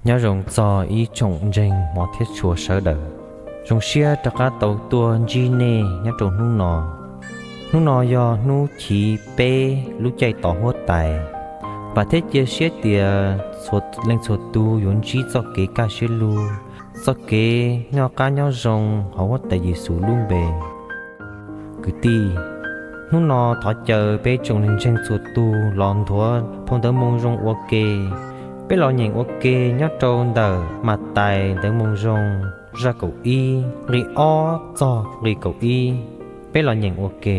Nyob zoo txog ib tsoom ntseeg hmov thiab tshua sawv daws, zoo siab rov qab tau tuaj ntsib nej nyob rau hnub no. Hnub no yog hnub chiv peb lub caij tov huab tais. Vam thiab cia siab tias txhua leej txhua tus yuav ntsib txoj kev kaj siab lug, txoj kev noj qab nyob zoo hauv huab tais Yexus lub npe. Kwv tij, hnub no thov caw peb tsoom neeg ntseeg txhua tus los nthuav phau ntawv Moo Zoo ua ke. Peb los nyeem ua ke nyob rau ntawm Matais ntawv Moo Zoo, zaj kaum ib, nqi ob txog nqi kaum ib. Peb los nyeem ua ke.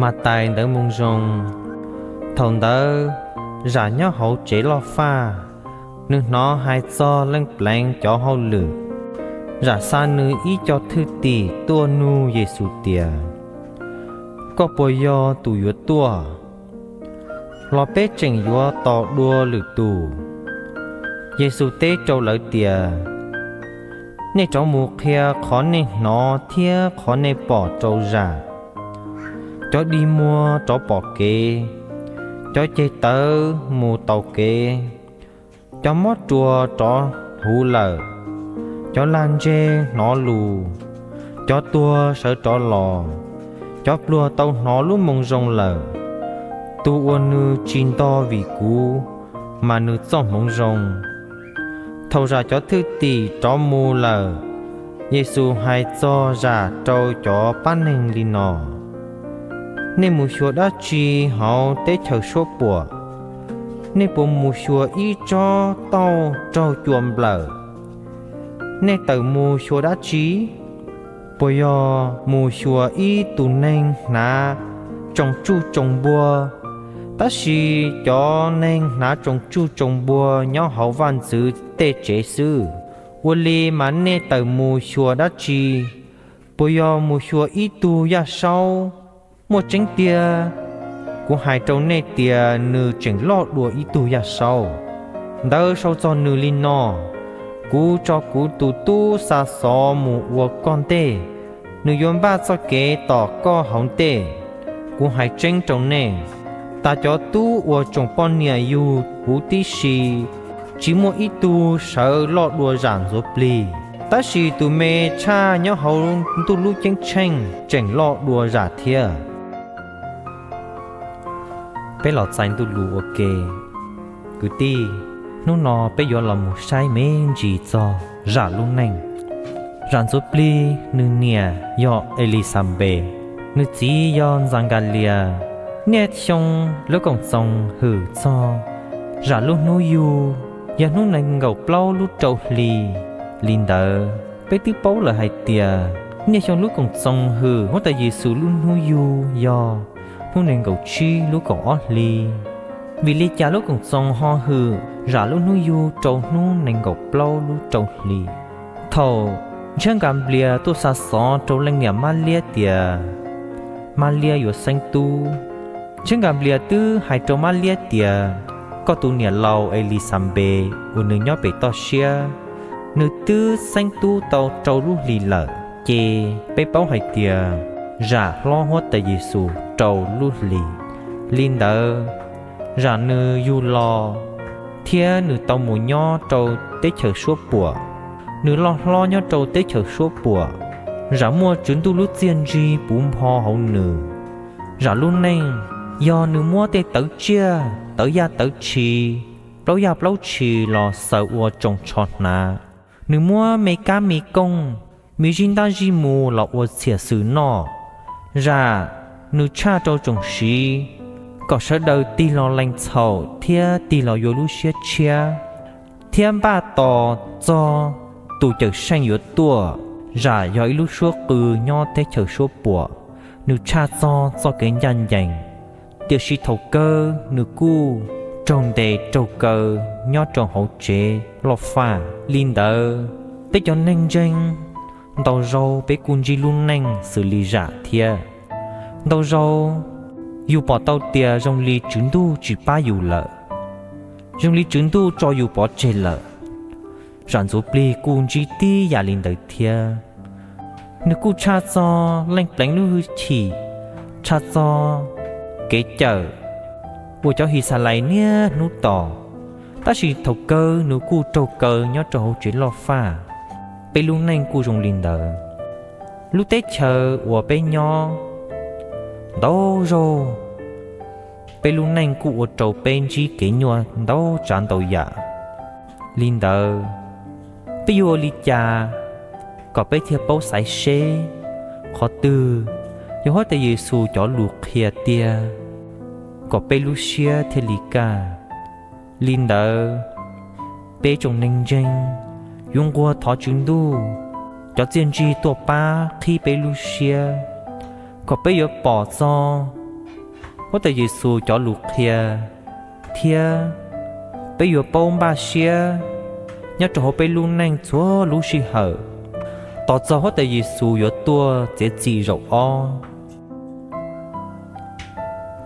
Matais ntawv Moo Zoo. Thaum ntawd, Zam nyob hauv tsev loj faj, nws hnov hais txog Leej Pleev cov hauj lwm. Zam xa nws ib co thwj tim tuaj nug Yexus tias, Koj puas yog tus yuav tuaj, los peb tseem yuav tos dua lwm tus? Yexus teb rau lawv tias, Nej rov mus qhia qhov nej hnov thiab qhov nej pom rau Zam. Cov dig muag rov pom kev, cov ceg tawv mus taus kev, cov mob ruas rov huv lawm, cov lag ntseg hnov lus, cov tuag sawv rov los, cov pluag tau hnov lub Moo Zoo lawm. Tus uas nws tsis ntog vim kuv, mas nws txoj hmoov zoo. Thaum Zam cov thwj tim rov mus lawm, Yexus hais txog Zam rau cov pab neeg li no, Nej mus xyuas dab tsi hauv teb chaws suab puam? Nej puas mus xyuas ib tsob tauj raug cua nplawm? Nej tawm mus xyuas dab tsi? Puas yog mus xyuas ib tus neeg hnav tsoos tsuj tsoos npua? Tab sis cov neeg hnav tsoos tsuj tsoos npua nyob hauv vaj ntxwv tej tsev xwb. Ua li mas nej tawm mus xyuas dab tsi? Puas yog mus xyuas ib tug yaj saub? Muaj tseeb tiag, kuv hais rau nej tias nws tseem loj dua ib tug yaj saub. Ntawv sau txog nws li no, Kuv tso kuv tus tub xa xov mus ua koj ntej, nws yuav npaj txoj kev tom koj hauv ntej. Kuv hais tseeb rau nej, tas cov tub uas tsoom poj niam yug huv tib si, tsis muaj ib tug sawv loj dua Zam Ntxhuav Plig, tab sis tus me tshaj nyob hauv ntuj lub ceeb tsheej tseem loj dua Zam thiab. Peb los txais ntuj lus ua ke. Kwv tij, hnub no peb yuav los mus saib me ntsis txog Zam lub neej. Zam Ntxhuav Plig nws niam yog Elixanpes, nws txiv yog Ntxas Nkas Lias. Niaj xyoo lub Koom Txoos hwm txog Zam lub hnub yug yog hnub nees nkaum plaub lub rau hli. Li ntawd, peb twb paub lawm hais tias niaj xyoo lub Koom Txoos hwm Huab Tais Yexus lub hnub yug yog hnub nees nkaum tsib lub kaum ob hli. Vim li cas lub Koom Txoos ho hwm Zam lub hnub yug rau hnub nees nkaum plaub lub rau hli? Thaum Ntshiab Nkas Nplias tuaj xa xov rau leej niam Mab Liab tias Mab Liab yuav xeeb tub, Ntshiab Nkas Nplias twb hais rau Mab Liab tias, Koj tus niam laus Elixanpes uas nws nyob pem toj siab, nws twb xeeb tub tau rau lub hlis lawm. Ces peb paub hais tias Zam hlob Huab Tais Yexus rau lub hlis. Li ntawd, Zam nws yug los thiab nws tau mus nyob rau teb chaws suab puam. Nws loj hlob nyob rau teb chaws suab puam. Zam muaj Tswv Ntuj lub txiaj ntsig puv npho hauv nws. Zam lub neej yog nws muab tej tawv tsiaj, tawv yaj tawv tshis, plaub yaj plaub tshis los xaws ua tsoos tsho hnav. Nws muab me kab me kooj, me zib ntab zib mu los ua txhiam xws noj. Zam nws tshaj rau tsoom siv kom sawv daws tig los lees txhaum thiab tig los yuav lub siab tshiab, thiab npaj tos txog tus Cawmseej yuav tuaj. Zam yog ib lub suab qw nyob teb chaws suab puam, nws tshaj txog txoj kev ncaj ncees. Tiam sis thaum kawg nws kuj raug ntes raug kaw nyob rau hauv tsev loj faj. Li ntawd, peb cov neeg ntseeg ntau zaug peb kuj ntsib lub neej xws li Zam thiab. Ntau zaug yus pom tau tias zoo li Tswv Ntuj tsis pab yus lawm, zoo li Tswv Ntuj tso yus pov tseg lawm. Zam Ntxhuav Plig kuj ntsib tib yam li ntawd thiab. Nws kuj tshaj txog Leej Pleev lub hwj chim, tshaj txog kev cawm uas cov His Xas Lais niaj hnub tos. Tab sis thaum kawg nws kuj raug kaw nyob rau hauv tsev loj faj. Peb lub neej kuj zoo li ntawd. Lub teb chaws uas peb nyob ntau zaug, peb lub neej kuj ua rau peb ntsib kev nyuaj ntau tsav ntau yam. Li ntawd, peb yuav ua li cas kom peb thiaj paub xaiv seb qhov twg yog Huab Tais Yes Xus cov lus qhia tiag, kom peb lub siab thiaj li kaj? Li ntawd, peb tsoom neeg ntseeg yuav nquag thov Tswv Ntuj cov txiaj ntsig tuaj pab qhib peb lub siab, kom peb yuav pom txog Huab Tais Yes Xus cov lus qhia, thiab peb yuav paub npaj siab nyob rau hauv peb lub neej txhua lub sij hawm, tos txog Huab Tais Yes Xus yuav tuaj txiav txim zaum ob.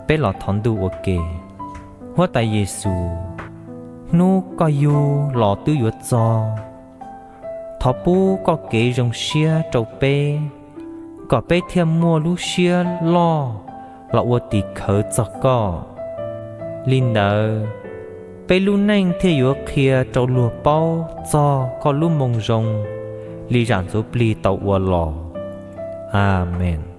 Peb los thov ntuj ua ke. Huab Tais Yes Xus, hnub Koj yug los twb yuav txog, thov pub Koj kev zoo siab rau peb, kom peb thiaj muaj lub siab loj los ua tim khawv txog Koj. Li ntawd, peb lub neej thiaj yuav qhia rau luag paub txog Koj lub Moo Zoo li Zam Ntxuv Plig tau ua los. Amees.